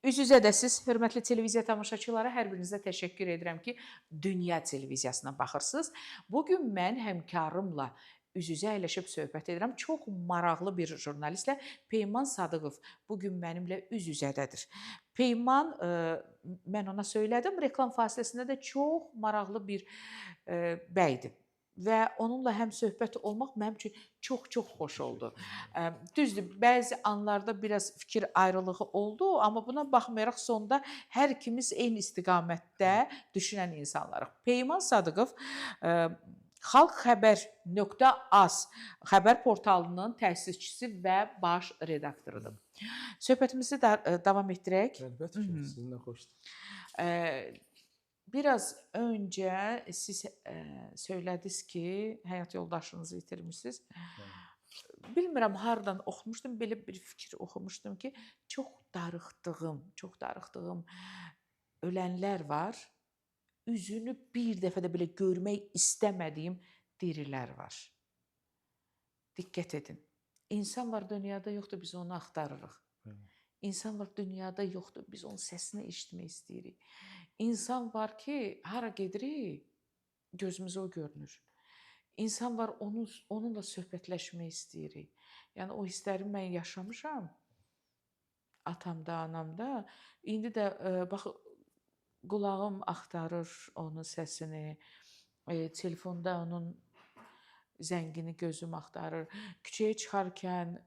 Üz-üzədəsiz, hörmətli televiziya tamaşaçıları, hər birinizə təşəkkür edirəm ki, Dünya televiziyasına baxırsınız. Bu gün mən həmkarımla üz-üzə əyləşib söhbət edirəm. Çox maraqlı bir jurnalistlə Peyman Sadıqov bu gün mənimlə üz-üzədədir. Peyman, mən ona söylədim, reklam fasiləsində də çox maraqlı bir bəydir və onunla həm söhbət olmaq mənim üçün çox-çox xoş oldu. Düzdür, bəzi anlarda biraz fikir ayrılığı oldu, amma buna baxmayaraq sonda hər ikimiz eyni istiqamətdə düşünən insanlarıq. Peyman Sadıqov xalqxəbər.az xəbər portalının təsisçisi və baş redaktorudur. Söhbətimizi də davam etdirək. Əlbəttə ki, sizinlə xoşdur. Biraz öncə siz söylədiniz ki, həyat yoldaşınızı itirmisiniz. Bilmirəm hardan oxumuşdum, belə bir fikir oxumuşdum ki, çox darıxdığım ölənlər var. Üzünü bir dəfə də belə görmək istəmədiyim dirilər var. Diqqət edin. İnsan var dünyada yoxdur, biz onu axtarırıq. İnsan var dünyada yoxdur, biz onun səsini eşitmək istəyirik. İnsan var ki, hara gedirik, gözümüzə o görünür. İnsan var, onunla söhbətləşmək istəyirik. Yəni o hissləri mən yaşamışam atamda, anamda. İndi də bax qulağım axtarır onun səsini. Telefonda onun zəngini gözüm axtarır. Küçəyə çıxarkən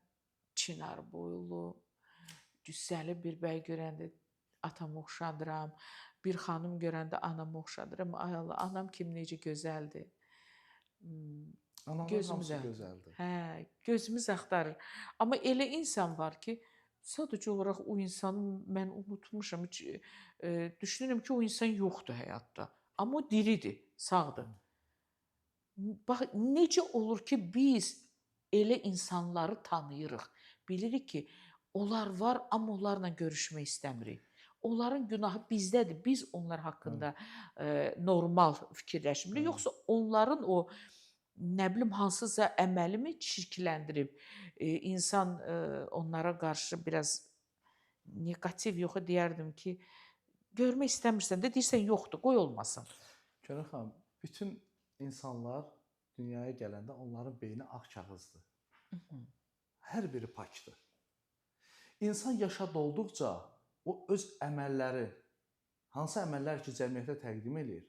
çinar boylu, cüssəli bir bəy görəndə atamı oxşadıram. Bir xanım görəndə anamı oxşadıram. Ay Allah, anam kim necə gözəldir. Anaların Gözümüz hamısı gözəldir. Hə, gözümüz axtarır. Amma elə insan var ki, sadəcə olaraq o insanı mən unutmuşam. Heç düşünürəm ki, o insan yoxdur həyatda. Amma o diridir, sağdır. Bax, necə olur ki, biz elə insanları tanıyırıq. Bilirik ki, onlar var, amma onlarla görüşmək istəmirik. Onların günahı bizdədir. Biz onlar haqqında normal fikirləşmirik. Yoxsa onların o nə bilim hansısa əməlimi çirkləndirib, insan onlara qarşı biraz neqativ yox deyərdim ki, görmək istəmirsən də deyirsən yoxdur, qoy olmasın. Könül xanım, bütün insanlar dünyaya gələndə onların beyni ağ kağızdır. Hər biri pakdır. İnsan yaşa dolduqca o öz əməlləri, hansı əməllər ki cəmiyyətə təqdim eləyir,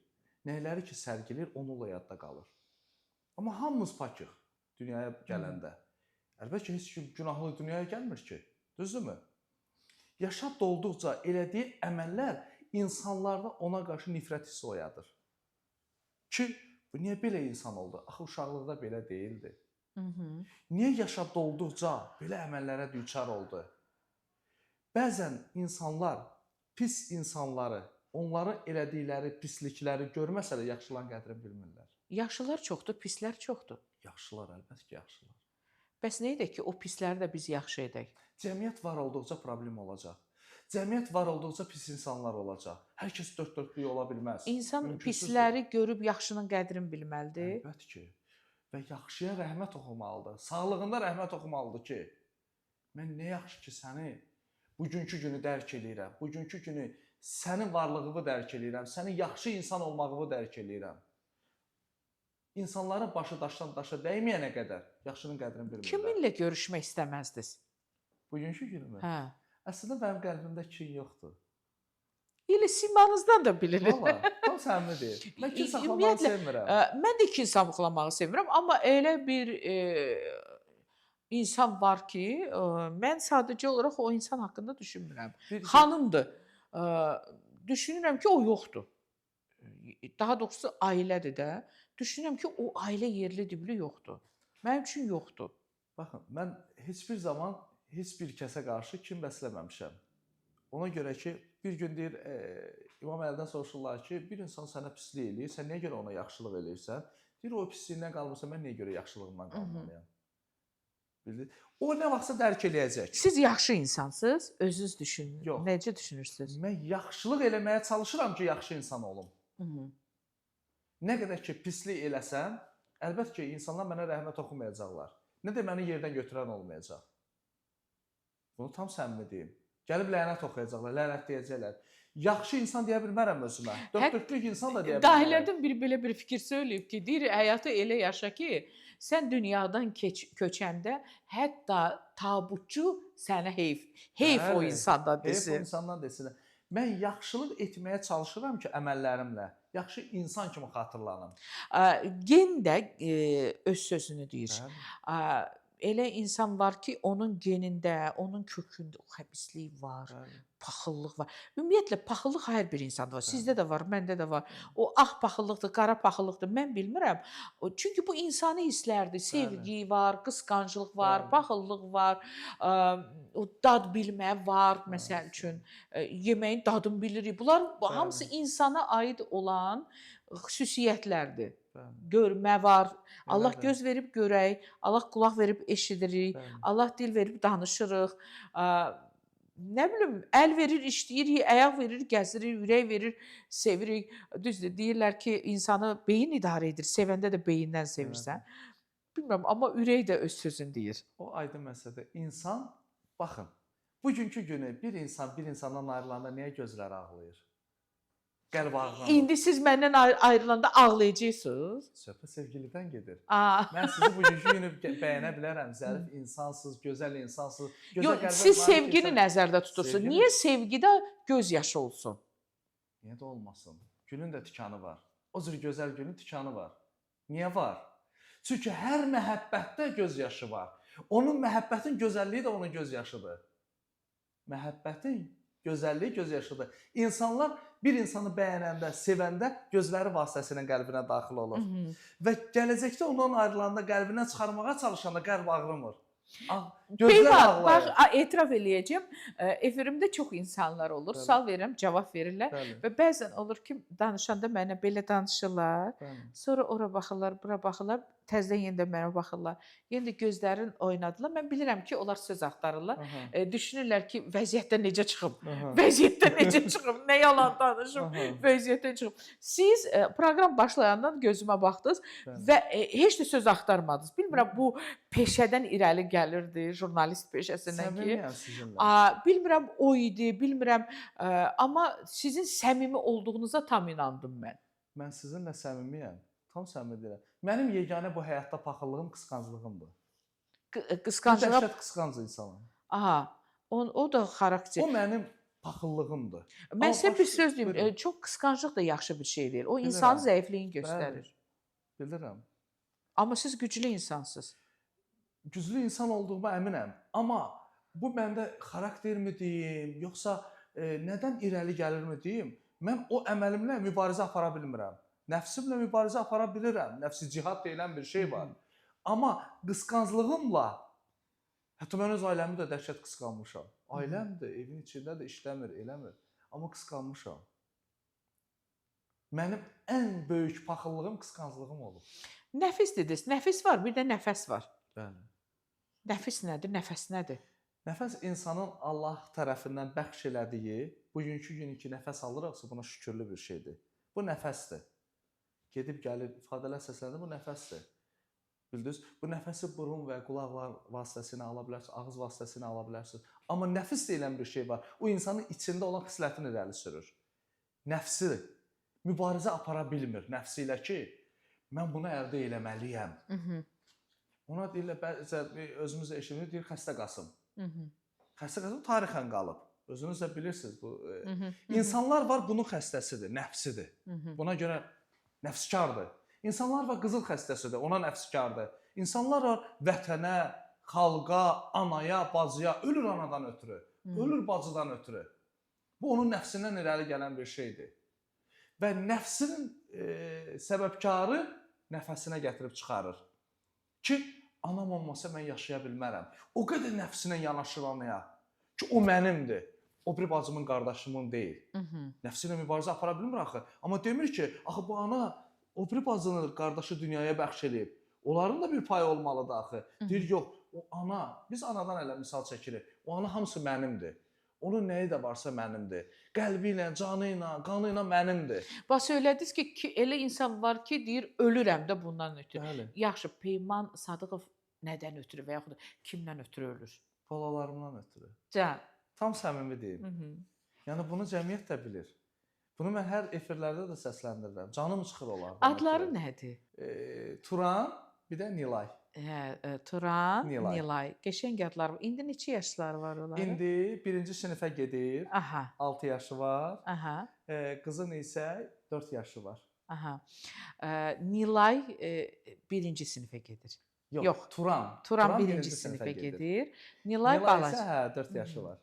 nələri ki sərgiləyir, onunla yadda qalır. Amma hamımız pakıq dünyaya gələndə. Əlbəttə ki, heç kim günahlı dünyaya gəlmir ki. Düzdürmü? Yaşa dolduqca elədiyi əməllər insanlarda ona qarşı nifrət hissi oyadır. Ki, bu niyə belə insan oldu? Axı uşaqlıqda belə deyildi. Niyə yaşa dolduqca belə əməllərə düçar oldu? Bəzən insanlar pis insanları, onların elədikləri pislikləri görməsə də yaxşıların qədrini bilmirlər. Yaxşılar çoxdur, pislər çoxdur. Yaxşılar, əlbəttə ki, yaxşılar. Bəs nə edək ki, o pisləri də biz yaxşı edək? Cəmiyyət var olduqca problem olacaq. Cəmiyyət var olduqca pis insanlar olacaq. Hər kəs dörd-dörtlük ola bilməz. İnsan Mümkünsüzdür. pisləri görüb yaxşının qədrini bilməlidir. Əlbəttə ki. Və yaxşıya rəhmət oxumalıdır. Sağlığında rəhmət oxumalıdır ki, mən nə yaxşı ki səni bugünkü günü dərk eləyirəm. Bugünkü günü sənin varlığını dərk eləyirəm. Sənin yaxşı insan olmağını dərk eləyirəm. İnsanların başı daşdan daşa dəyməyənə qədər yaxşının qədrini bilmirlər. Kiminlə görüşmək istəməzdiniz? Bugünkü günümü? Hə. Əslində mənim qəlbimdə kin yoxdur. Elə simanızdan da bilinir. Valla, tam səmimi deyil. Mən kin saxlamağı Ümumiyyətlə, sevmirəm. Mən də kin saxlamağı sevirəm, amma elə bir insan var ki, mən sadəcə olaraq o insan haqqında düşünmürəm. Xanımdır. Düşünürəm ki, o yoxdur. Daha doğrusu ailədir də. Düşünürəm ki, o ailə yerli dibli yoxdur. Mənim üçün yoxdur. Baxın, mən heç bir zaman heç bir kəsə qarşı kin bəsləməmişəm. Ona görə ki, bir gün deyir, İmam Əlidən soruşurlar ki, bir insan sənə pislik eləyir, sən niyə görə ona yaxşılıq eləyirsən? Deyir, o pisliyindən qalmırsa, mən niyə görə yaxşılığımdan qalmalıyam? Bildiniz? O nə vaxtsa dərk eləyəcək. Siz yaxşı insansınız, özünüz düşünün. Yox. Necə düşünürsüz? Mən yaxşılıq eləməyə çalışıram ki, yaxşı insan olum. Nə qədər ki pislik eləsəm, əlbəttə ki, insanlar mənə rəhmət oxumayacaqlar. Nə də məni yerdən götürən olmayacaq. Bunu tam səmimi deyim. Gəlib lənət oxuyacaqlar, lənət deyəcəklər. Yaxşı insan deyə bilmərəm özümə. Dörd-dörtlük insan da deyə bilmərəm. Dahilərdən biri belə bir fikir söyləyib ki, deyir həyatı elə yaşa ki, sən dünyadan köçəndə hətta tabutçu sənə heyf, heyf o Bəli, insandan heyf o desin. insandan desin. Mən yaxşılıq etməyə çalışıram ki, əməllərimlə yaxşı insan kimi xatırlanım. Gen də öz sözünü deyir. Bəli, Elə insan var ki, onun genində, onun kökündə o xəbislik var, bəli. paxıllıq var. Ümumiyyətlə paxıllıq hər bir insanda var. Sizdə də var, məndə də var. O ağ paxıllıqdır, qara paxıllıqdır, mən bilmirəm. Çünki bu insani hisslərdir. Sevgi var, qısqanclıq var, Bəli. paxıllıq var, o dad bilmə var, məsəl üçün, yeməyin dadını bilirik. Bunlar bu hamısı insana aid olan xüsusiyyətlərdir. Bəli. Görmə var. Allah Elədir. göz verib görək, Allah qulaq verib eşidirik, Bəli. Allah dil verib danışırıq. Nə bilim, əl verir, işləyirik, ayaq verir, gəzirik, ürək verir, sevirik. Düzdür, deyirlər ki, insanı beyin idarə edir. Sevəndə də beyindən sevirsən. Bilmirəm, amma ürək də öz sözünü deyir. O aydın məsələdir. İnsan, baxın, bugünkü günü bir insan bir insandan ayrılanda niyə gözləri ağlayır? Qəlb ağrınır. İndi siz məndən ayrılanda ağlayacaqsınız. Söhbət sevgilidən gedir. Aa. Mən sizi bugünkü günü bəyənə bilərəm. Zərif insansınız, gözəl insansınız. Gözəl Yox, qəlbə siz malik sevgini insan- nəzərdə tutursunuz. Sevgini- Niyə sevgidə göz yaşı olsun? Niyə də olmasın? Gülün də tikanı var. O cür gözəl gülün tikanı var. Niyə var? Çünki hər məhəbbətdə göz yaşı var. Onun məhəbbətin gözəlliyi də onun göz yaşıdır. Məhəbbətin gözəlliyi göz yaşıdır. İnsanlar bir insanı bəyənəndə, sevəndə gözləri vasitəsilə qəlbinə daxil olur. Və gələcəkdə ondan ayrılanda qəlbindən çıxarmağa çalışanda qəlb ağrımır. Gözlər Peyman, bax, ağlayır. etiraf eləyəcəm. Efirimdə çox insanlar olur. Bəli. Sual verirəm, cavab verirlər. Bəli, Və bəzən olur ki, danışanda mənə belə danışırlar. bəli. Sonra ora baxırlar, bura baxırlar, təzədən yenə də mənə baxırlar. Yenə də gözlərin oynadılar. Mən bilirəm ki, onlar söz axtarırlar. Aha, Düşünürlər ki, vəziyyətdən necə çıxım? aha, Vəziyyətdən necə çıxım? Nə yalan danışım? aha. Vəziyyətdən çıxım. Siz proqram başlayandan gözümə baxdınız Bəli. və heç də söz axtarmadınız. Bilmirəm bu peşədən irəli gəlirdi, jurnalist peşəsindən ki. Səmimiyəm sizinlə. Bilmirəm o idi, bilmirəm, amma sizin səmimi olduğunuza tam inandım mən. Mən sizinlə səmimiyəm. Tam səmimi deyirəm. Mənim yeganə bu həyatda paxıllığım qısqanclığımdır. Qısqanclığa Dəhşət qısqanc insanam. Aha, o da xarakter. O mənim paxıllığımdır. Mən Amma sizə bir başqa- söz deyim, Buyurun. çox qısqanclıq da yaxşı bir şey deyil. O Bilirəm. insanın zəifliyini göstərir. Bilirəm. Amma siz güclü insansınız. Güclü insan olduğuma əminəm. Amma bu məndə xaraktermi deyim, yoxsa nədən irəli gəlirmi deyim, mən o əməlimlə mübarizə apara bilmirəm. Nəfsimlə mübarizə apara bilirəm. Nəfsi cihad deyilən bir şey var. Amma qısqanclığımla, hətta mən öz ailəmi də dəhşət qısqanmışam. Ailəmdir, evin içində də işləmir, eləmir. Amma qısqanmışam. Mənim ən böyük paxıllığım qısqanclığım olub. Nəfis dediniz. Nəfis var, bir də nəfəs var. Bəli. Nəfis nədir, nəfəs nədir? Nəfəs insanın Allah tərəfindən bəxş elədiyi, bugünkü gün ki nəfəs alırıqsa buna şükürlü bir şeydir. Bu nəfəsdir. Gedib gəlir, ifadələr səslənir, bu nəfəsdir. Bildiniz? Bu nəfəsi burun və qulaqlar vasitəsilə ala bilərsiniz, ağız vasitəsilə ala bilərsiniz. Amma nəfis deyilən bir şey var. O insanın içində olan xislətini irəli sürür. Nəfsi mübarizə apara bilmir nəfsi ilə ki, mən bunu əldə eləməliyəm. Ona deyirlər bəzən özümüz də eşidirik, deyir xəstə Qasım. Xəstə Qasım tarixən qalıb. Özünüz də bilirsiniz bu. İnsanlar var bunun xəstəsidir, nəfsidir. Buna görə nəfskardır. İnsanlar var qızıl xəstəsidir, ona nəfskardır. İnsanlar var vətənə, xalqa, anaya, bacıya ölür anadan ötürü, ölür bacıdan ötürü. Bu onun nəfsindən irəli gələn bir şeydir. Və nəfsinin səbəbkarı nəfəsinə gətirib çıxarır. Ki anam olmasa mən yaşaya bilmərəm. O qədər nəfsinə yanaşır anaya ki, o mənimdir. O biri bacımın, qardaşımın deyil. Nəfsi ilə mübarizə apara bilmir axı. Amma demir ki, axı bu ana o biri bacını, qardaşı dünyaya bəxş eləyib. Onların da bir payı olmalıdır axı. Deyir yox, o ana, biz anadan elə misal çəkirik. O ana hamısı mənimdir. Onun nəyi də varsa mənimdir. Qəlbi ilə, canı ilə, qanı ilə mənimdir. Bax söylədiniz ki, elə insan var ki, deyir ölürəm də bundan ötürü. Bəli. Yaxşı, Peyman Sadıqov nədən ötürü və yaxud kimdən ötürü ölür? Balalarımdan ötürü. Can. Tam səmimi deyim. Yəni bunu cəmiyyət də bilir. Bunu mən hər efirlərdə də səsləndirirəm. Canım çıxır onlardan. Adları nədir? Turan, bir də Nilay. Hə, Turan, Nilay. Nilay. Qəşəng adlar var. İndi neçə yaşları var onların? İndi 1-ci sinifə gedir. Aha. 6 yaşı var. Aha. Qızın isə 4 yaşı var. Aha. Nilay 1-ci sinifə gedir. Yox, Turan. Turan 1-ci sinifə gedir. Nilay balaca. Nilay isə hə 4 yaşı var.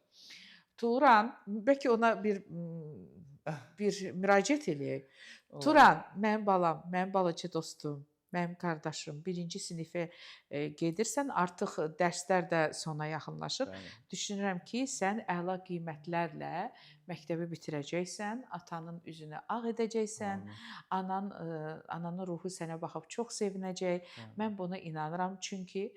Turan, bəlkə ona bir müraciət eləyək. Turan, mənim balam, mənim balaca dostum, mənim qardaşım, 1-ci sinifə gedirsən, artıq dərslər də sona yaxınlaşır. Bəli. Düşünürəm ki, sən əla qiymətlərlə məktəbi bitirəcəksən, atanın üzünü ağ edəcəksən, anan ananın ruhu sənə baxıb çox sevinəcək. Bəli. Mən buna inanıram, çünki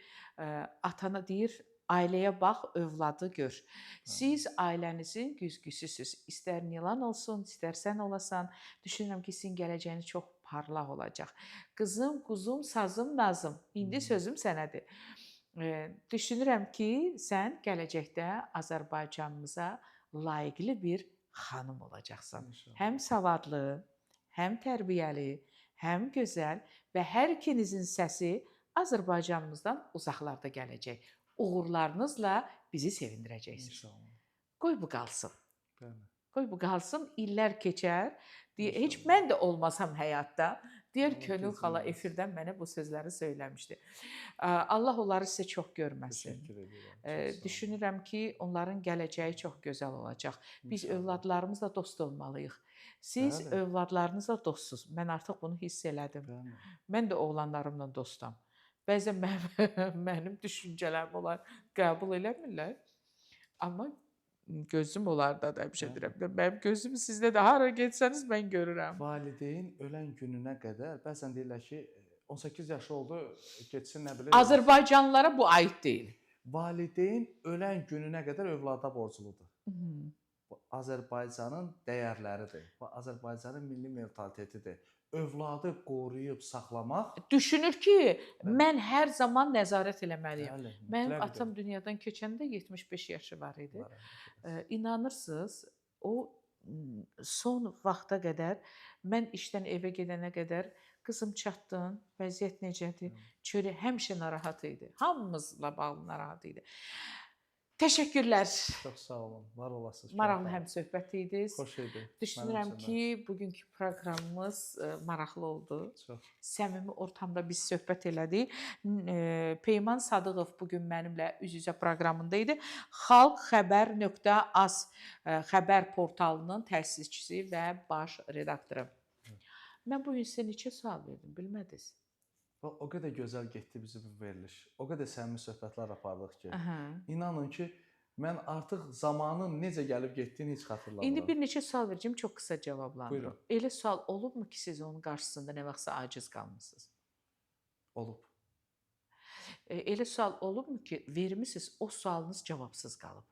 atana deyir, ailəyə bax, övladı gör. Siz ailənizin güzgüsüsüz. İstər Nilan olsun, istər sən olasan, düşünürəm ki, sizin gələcəyiniz çox parlaq olacaq. Qızım, quzum, sazım, nazım. İndi sözüm sənədir. Düşünürəm ki, sən gələcəkdə Azərbaycanımıza layiqli bir xanım olacaqsan. İnşallah. Həm savadlı, həm tərbiyəli, həm gözəl və hər ikinizin səsi Azərbaycanımızdan uzaqlarda gələcək. Uğurlarınızla bizi sevindirəcəksiniz. İnşallah. Qoy bu qalsın. Bəli. Qoy bu qalsın, illər keçər. Deyə, heç İnşallah. mən də olmasam həyatda, deyər Könül xala keçirməz. efirdən mənə bu sözləri söyləmişdi. Allah onları sizə çox görməsin. Təşəkkür edirəm. Çox sağ olun. Düşünürəm ki, onların gələcəyi çox gözəl olacaq. Biz İnşallah. övladlarımızla dost olmalıyıq. Siz Bəli. övladlarınızla dostsuz. Mən artıq bunu hiss elədim. Bəli. Mən də oğlanlarımla dostam. Bəzən mənim düşüncələrimi onlar qəbul eləmirlər. Amma gözüm onlarda da həmişə Bəli. deyirəm. Mənim gözüm sizdə də hara getsəniz mən görürəm. Valideyn ölən gününə qədər bəzən deyirlər ki, 18 yaşı oldu, getsin nə bilim. Azərbaycanlılara bu aid deyil. Valideyn ölən gününə qədər övlada borcludur. Bu Azərbaycanın dəyərləridir. Bu Azərbaycanın milli mentalitetidir. Övladı qoruyub saxlamaq. Düşünür ki, mən hər zaman nəzarət eləməliyəm. Bəli, Mənim mütləqdir. atam dünyadan keçəndə 75 yaşı var idi. Allah rəhmət eləsin. İnanırsınız, o son vaxta qədər mən işdən evə gedənə qədər qızım çatdın, vəziyyət necədir? Çörək həmişə narahat idi. Hamımızla bağlı narahat idi. Təşəkkürlər. Çox sağ olun. Var olasınız. Maraqlı həmsöhbət idi. Xoş idi. Düşünürəm Mənim üçün də. ki, bugünkü proqramımız maraqlı oldu. Çox. Səmimi ortamda biz söhbət elədik. Peyman Sadıqov bu gün mənimlə üz-üzə proqramında idi. Xalqxəbər.az xəbər portalının təsisçisi və baş redaktoru. Mən bu gün sizə neçə sual verdim, bilmədiniz? O qədər gözəl getdi bizim bu veriliş. O qədər səmimi söhbətlər apardıq ki. Aha. İnanın ki, mən artıq zamanın necə gəlib getdiyini heç xatırlamıram. İndi bir neçə sual verəcəm, çox qısa cavablandırın. Buyurun. Elə sual olubmu ki, siz onun qarşısında nə vaxtsa aciz qalmısınız? Olub. Elə sual olubmu ki, vermisiniz, o sualınız cavabsız qalıb?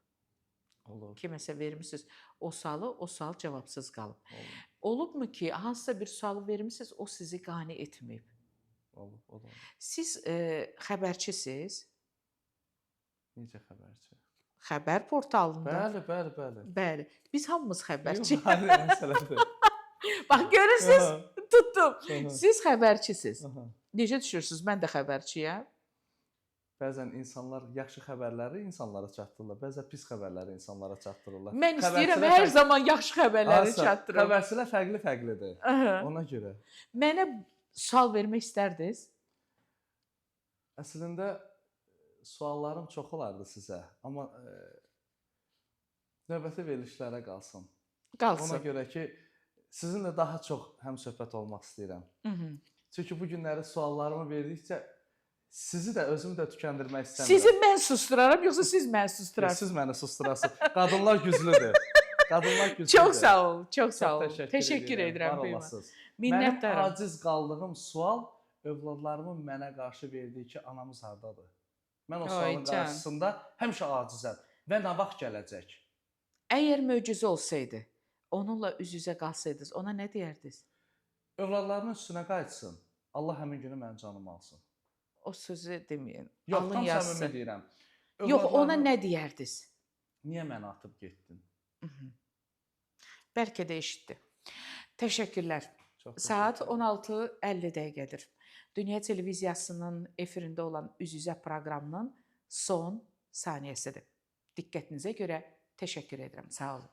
Olub. Kiməsə vermisiniz o sualı, o sual cavabsız qalıb. Olub. Olubmu ki, hansısa bir sualı vermisiniz, o sizi qane etməyib? Olub, o da olub. Siz xəbərçisiz? Necə xəbərçi? Xəbər portalında. Bəli, bəli, bəli. Bəli. Biz hamımız xəbərçi. Yox, hayır, məsələdir. Bax görürsüz, tutdum. Aha. Siz xəbərçisiz. Aha. Necə düşünürsüz? Mən də xəbərçiyəm. Bəzən insanlar yaxşı xəbərləri insanlara çatdırırlar, bəzən pis xəbərləri insanlara çatdırırlar. Mən istəyirəm hər zaman yaxşı xəbərləri çatdırım. Xəbərçilər fərqli-fərqlidir. Aha. Ona görə. Mənə sual vermək istərdiniz? Əslində suallarım çox olardı sizə, amma növbəti verilişlərə qalsın. Qalsın. Ona görə ki, sizinlə daha çox həmsöhbət olmaq istəyirəm. Çünki bu günləri suallarımı verdikcə sizi də özümü də tükəndirmək istəmirəm. Sizi mən susturaram, yoxsa siz məni Yox, susturarsınız? siz məni susturarsınız. Qadınlar güclüdür. Qadınlar güclüdür. Çox sağ olun, çox sağ olun. Çox Təşəkkür edirəm. Var Peyman. olasınız. Mənim Minnətdaram. aciz qaldığım sual övladlarımın mənə qarşı verdiyi ki, anamız hardadır? Mən o Ay, sualın can. qarşısında həmişə acizəm və nə vaxt gələcək? Əgər möcüzə olsaydı, onunla üz-üzə qalsaydınız, ona nə deyərdiniz? Övladlarımın üstünə qayıtsın. Allah həmin günü mənim canımı alsın. O sözü deməyin. Yox, Alın tam yazsın. səmimi deyirəm. Yox, ona Övladlarımın- nə deyərdiniz? Niyə məni atıb getdin? Mhm. Bəlkə də eşitdi. Təşəkkürlər. Çox Saat təşəkkür edirəm. 16:50 dəqiqədir. Dünya televiziyasının efirində olan Üz-üzə proqramının son saniyəsidir. Diqqətinizə görə təşəkkür edirəm. Sağ olun.